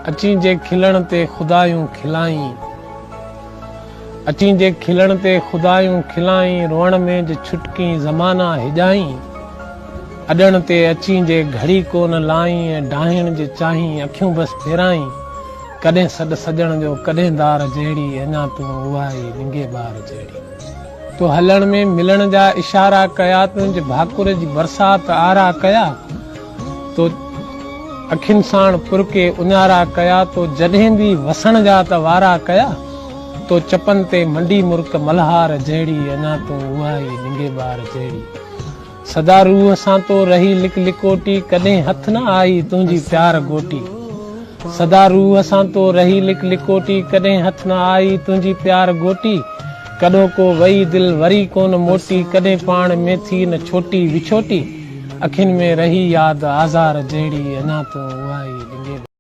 اچين جي کلڻ تي خدايون کلائين. اچين جي کلڻ تي خدايون کلائين روئڻ ۾ جي ڇٽڪين زمانا هڄائين اڏڻ تي اچين جي گهڙي ڪو نه لائين ۽ ڊاهڻ جي چاهين اکيون بس ڦيرائين ڪڏهن سڏ سڄڻ جو ڪڏهن دار جهڙي اڃا تون اها ئي ڏنگي ٻار جهڙي. تو هلڻ ۾ ملڻ جا اشارا ڪيا تنهنجي ڀاڪر جي برسات آرا ڪيا تو اکين ساڻ پرڪي اڃارا ڪيا تو جڏهن به وسڻ جا ته وارا ڪيا تو چپن تي منڊي مرڪ ملهار جهڙي اڃا تون اها ئي ڏنگي ٻار جهڙي سدا روح سان تو رهي لڪ لڪوٽي ڪڏهن هٿ نه آئي تنهنجي پيار گوٽي سدا روح سان تو رهي لڪ لڪوٽي ڪڏهن هٿ نه آئي تنهنجي پيار گوٽي ڪڏهوڪو وئي دل وري ڪونه موٽي ڪڏهن پاڻ ۾ ٿي نه ڇوٽي وڇوٽي اکين ۾ رهي ياد آزار جهڙي اڃا تون اها ئي.